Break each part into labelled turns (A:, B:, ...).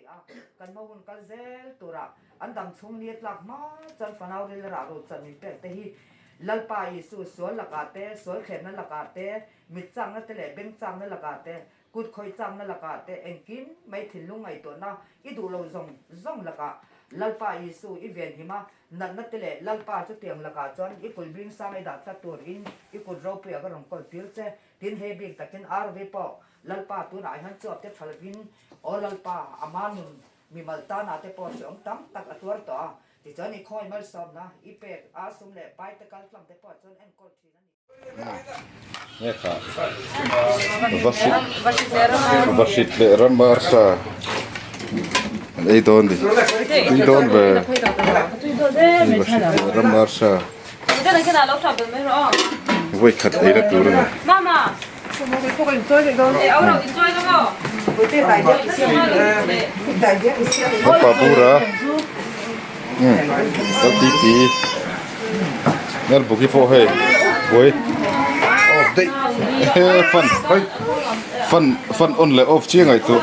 A: a, kan hma hun kal zel turah an dam chhung ni a tlak hma chuan fanau ril rah ro chan min pek te hi Lalpa Isu sual lakah te, sual thlenna lakah te, mit chakna te leh beng chakna lakah te, kut khawih chakna lakah te engkim mai thinlung ngaihtuahna i duh lo zawng zawng lakah Lalpa Isu i venhim a, natna te leh Lalpa chutiang lakah chuan i kulhbing sang i dah tlat tur in i kut ropuiah ka rawn kawl tir che. Tin, he bik takin RV pawh Lalpa tunah hian chuap te tha lovin Aw Lalpa, ama nun mimal tanah te pawh hreawm tam tak a tuar tawh a, tichuan i khawi malsawmna, i pek, a sum leh pai te kal tlang te pawh chuan enkawl thin a ni.
B: Vahrit leh ram arsa an ei dawn ni tui dawn ve Vahrit leh ram arsa. Vawi khat eina tur a ni. Lalpa bura kal ti ti nel buki pawh hei buai off daih he fan fan fan on leh off chiang ngaihtuah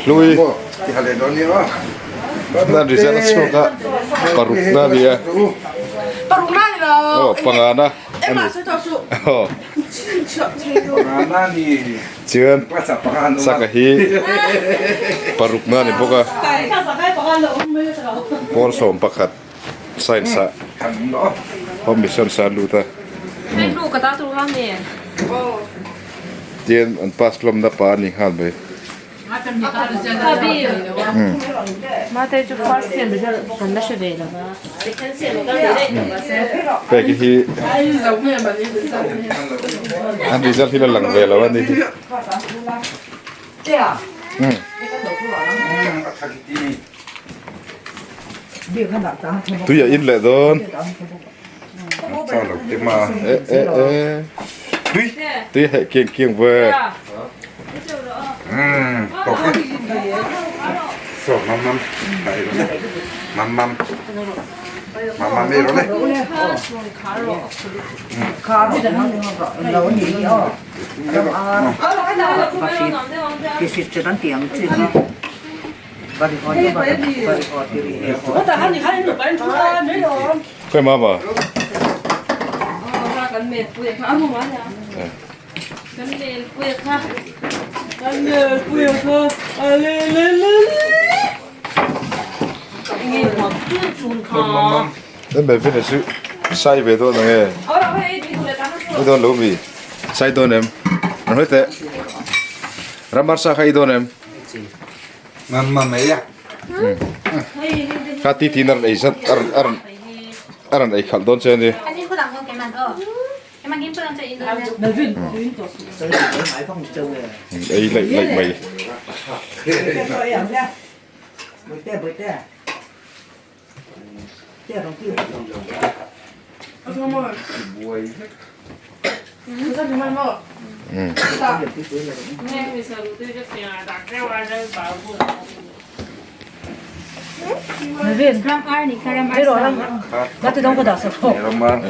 B: hlui. Nan result a chhuak a paruk na a ni a aw pangana a ni aw chuan saka hi paruk na a ni bawk a pawl 11 science ah home mission sa a lut a tin an pass hlawmna pa a ni nghal mai. Peki hi an result hi la lang ve lo a ni hi. Tui a in leh dawn. E e e. Tui tui heh kiang kiang ve. Khawi mama? Em Melvin a chu sai ve dawn ang e. I dawn lo mi? Sai dawn em? An hawi teh. Ramar sa kha i dawn em? Kha ti tin a rawn ei zat a rawn a rawn a rawn ei khalh dawn che a ni. Ei laih laih mai.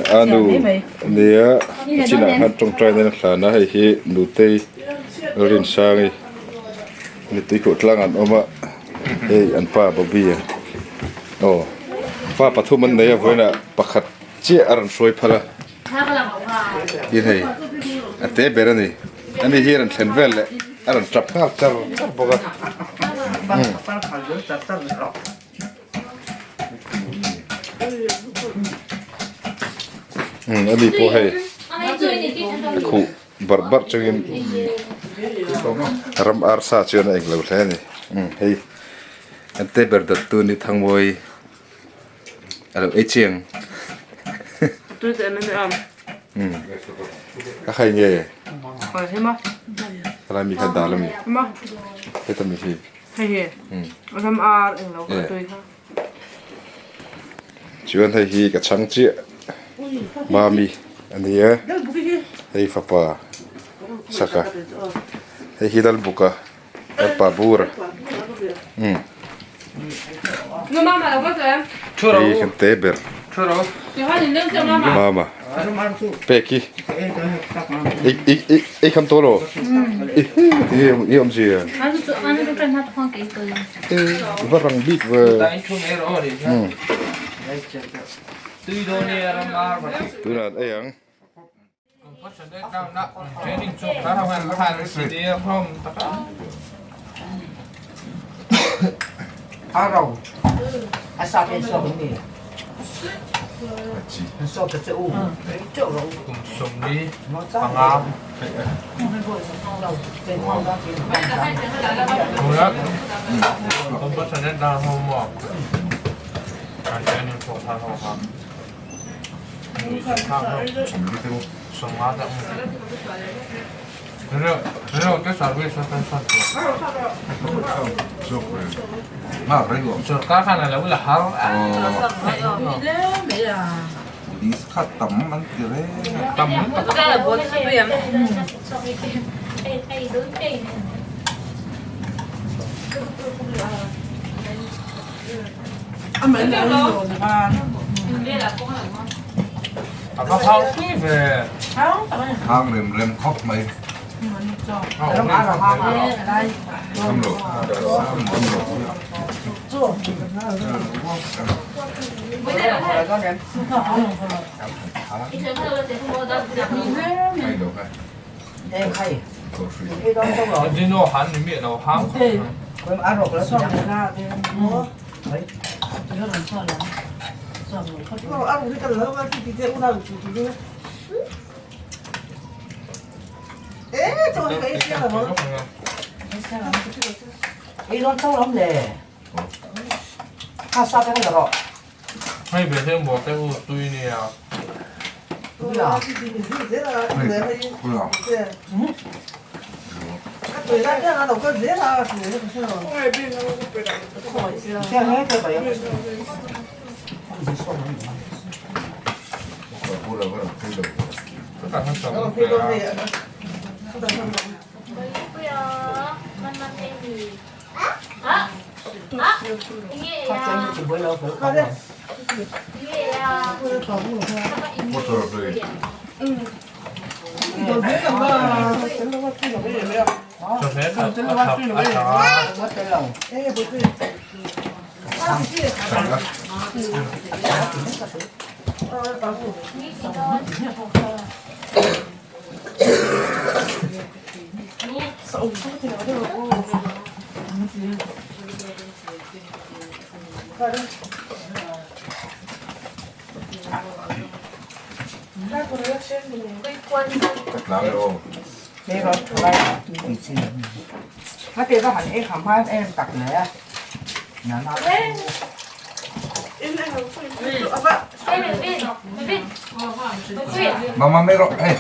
B: A nu nia chinah khan tawngtai nen a hlan a hei hi nutei Rinsangi nutei kawh tlang an awm a hei an pa Bobby a aw pa pathum an nei a vawiinah pakhat chiah a rawn hruai phal a tin hei a te ber a ni ani hi a rawn thlen vel leh a rawn tap nghal char char bawk a umm ani pawh hei a khuh barh barh chungin ram arsa chuan a englo hle a ni umm hei an te ber dawt tu ni Thangmawi a lo ei chiang umm a khai nge helai mi kha dal ami heta mi hi chuan hei hi ka chhang chiah mami a ni e hei fapa saka hei hi lalbuka Lalpa bur umm hei kan te ber mama. Peki i i i i kham to lo i i i om zia va rang bik ve tunah ei ang. Hang rem rem khawp mai. Kham lo. Kham lo. Mama mero eh.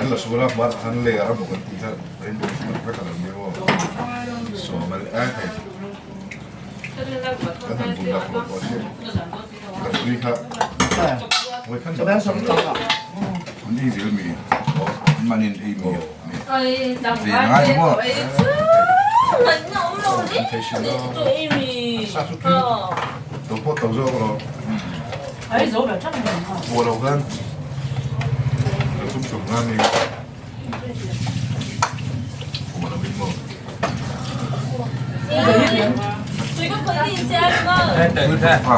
B: An la sual a, hmar an ler a maw kan tih kha rainbow chu kan vek a lo ni maw? Sawm a a hei kan han bun lak loh pawh hi kan tui kha ngawi khan dah
C: An ei zel mi an mahni an ei mi ve ngai maw?
B: An thei si lo sa chu tui to pawh to zawk rawh. Buah lo khan lo tum tum nga mi buah lo in maw. Khawi lam kha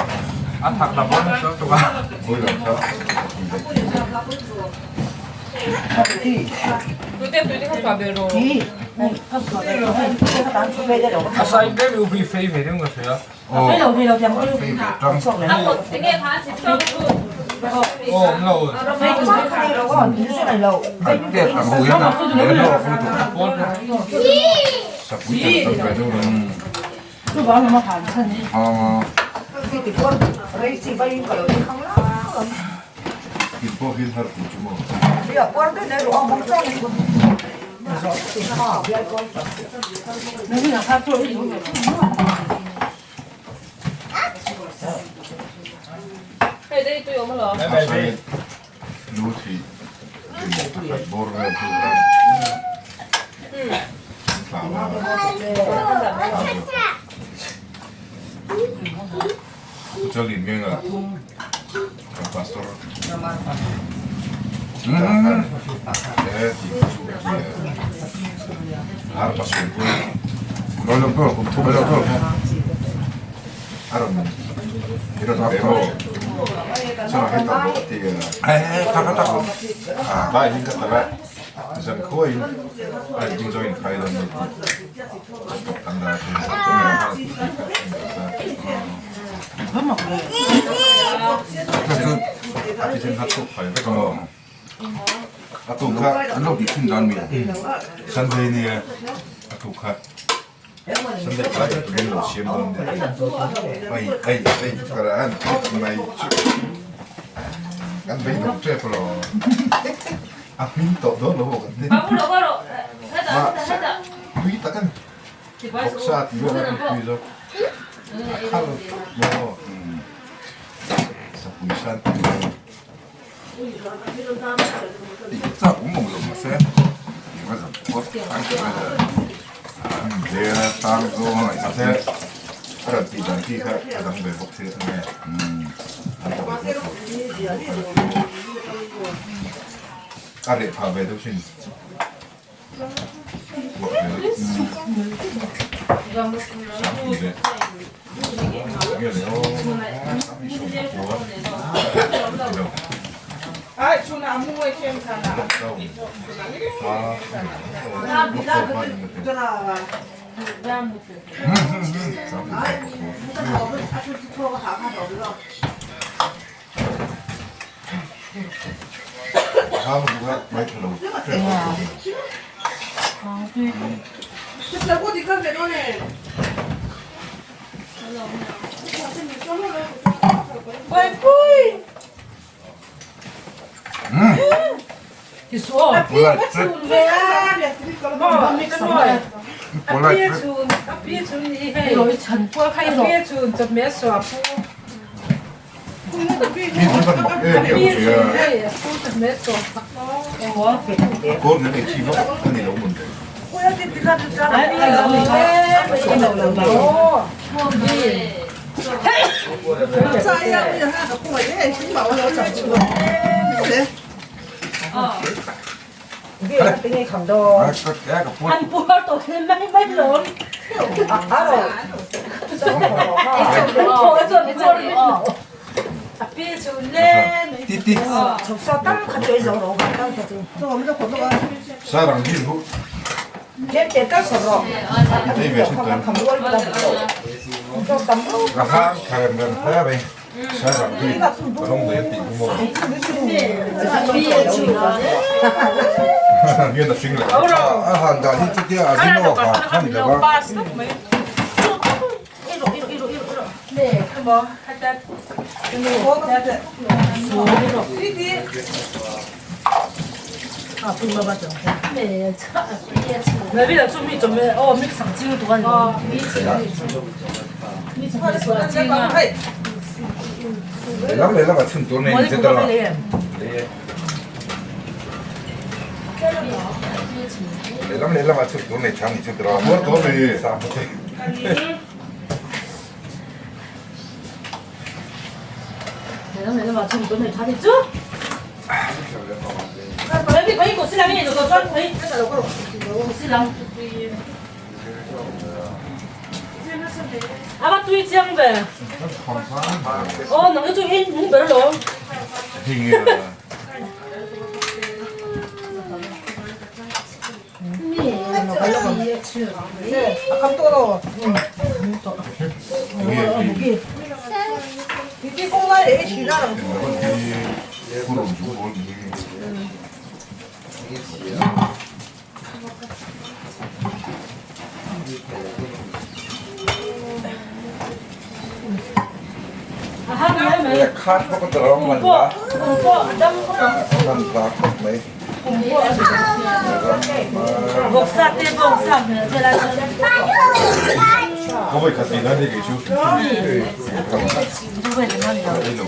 B: Lu thi pakhat bawr vel chu khan thla a Chalin nge nga kan pastor e ti chu ti har pastor ko a rawn i rawn pe maw chuan a heta bawk a ti a vai hi ka tala zan khuaiin a inting zawk in khai dawn ni tih tawp kan la chu chumi ang khan a ti then kha chhuak fai vek a maw a tuk kha
C: an lo tih thin dan mi
B: Sunday nia a tuk kha Sunday tlai ah turin lo siam dawn nia ai ai ai kara an mai chu kan bei dawng tep lo a hming tawh dawn lo kan ni ma tui tak ani vawksa tih vel a tui zawk a khal maw sapui san tui zawk. A rawn tih dan khi kha a dang ve bawk thil nge an tawh leh bawk a reh phah ve deuh thin Sarang hi hu ei ve sin tan ka hang kharem rem hle mai sarang hi rawng nei an tih hu maw hian a hring leh a han dah hi chutia a zin awk a kha ni lo va. Lehlam lehlam ah chhun tur nei ni che ta lo. Lehlam lehlam ah chhun tur nei tha ni che ta lo. Khat bawk a rawng man la man la khawp mai. Ka vawi khat ei nan hi kei chu ei lo.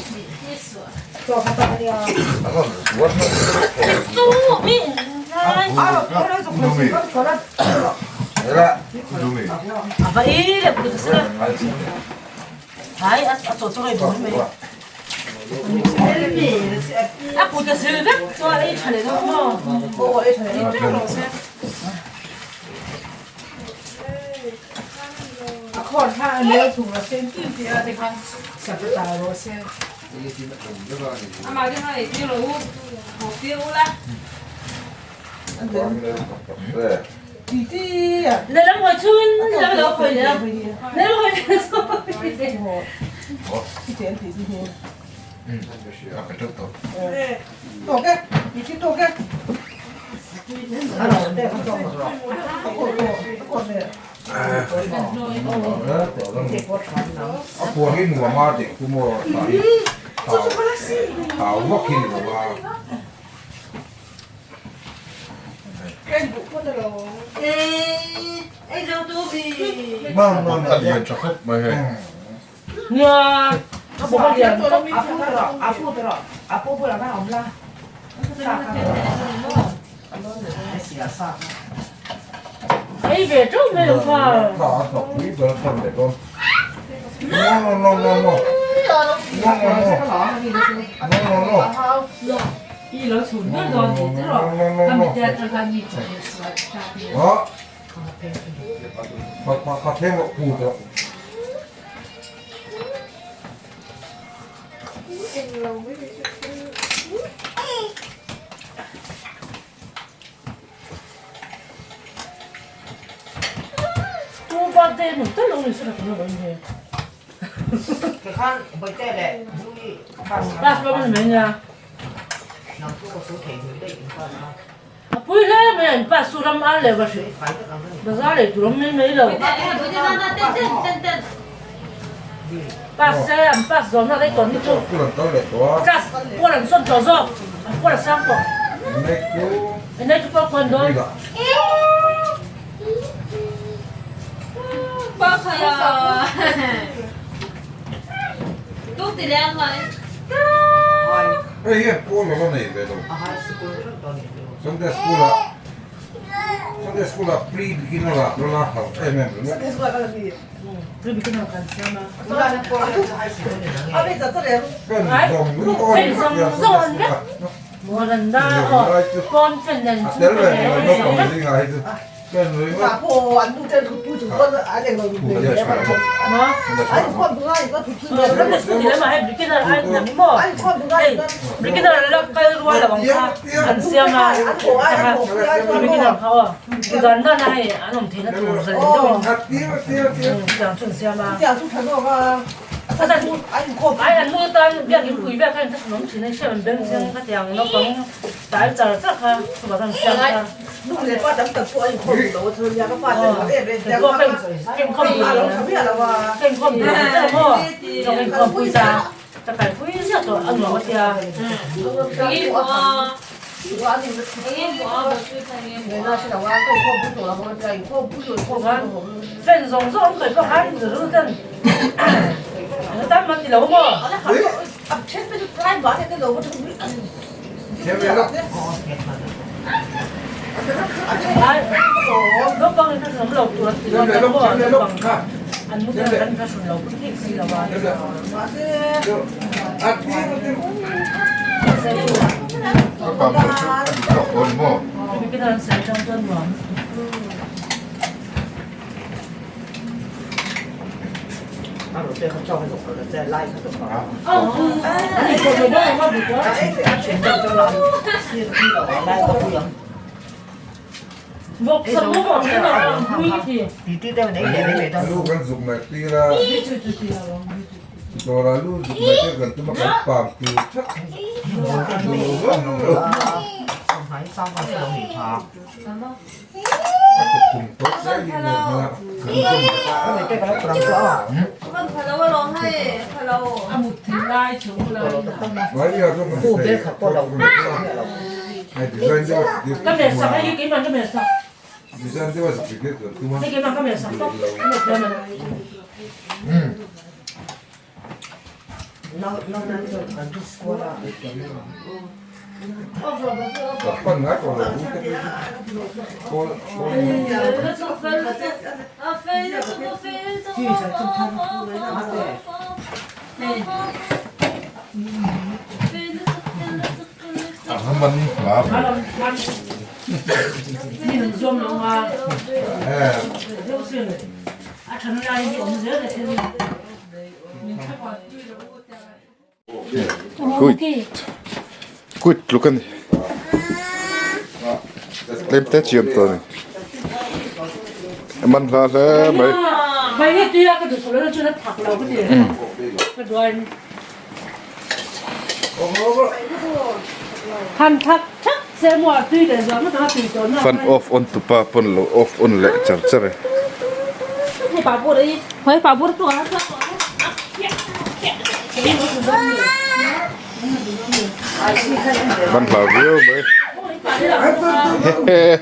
B: A puang hi nuam a tih chu maw tah hi thau vak hi ni lo a. A lian tha khawp mai hei. Hei hian pawl a la nei ve lo. Sunday school ah Sunday school ah pre beginner ah la la hauh em em ringawt. Pen zawng zawng a ni a Sunday school ah. A tel ve ni lo naupang zingah hi chu. Ka pa pawh chu a dik tawk dawn maw?
C: Alu kan zuk mai tir a, dawr alu zuk mai te kan tum a kan pam tur thak a tukkhum tawp zel hi nen hmang a Kuit kuit tluk a ni tlem te chiam tawh a ni a man hla hle mai. Fan off on tupa pawn lo off on leh char char e. Ban hlau viau mai. Hehe.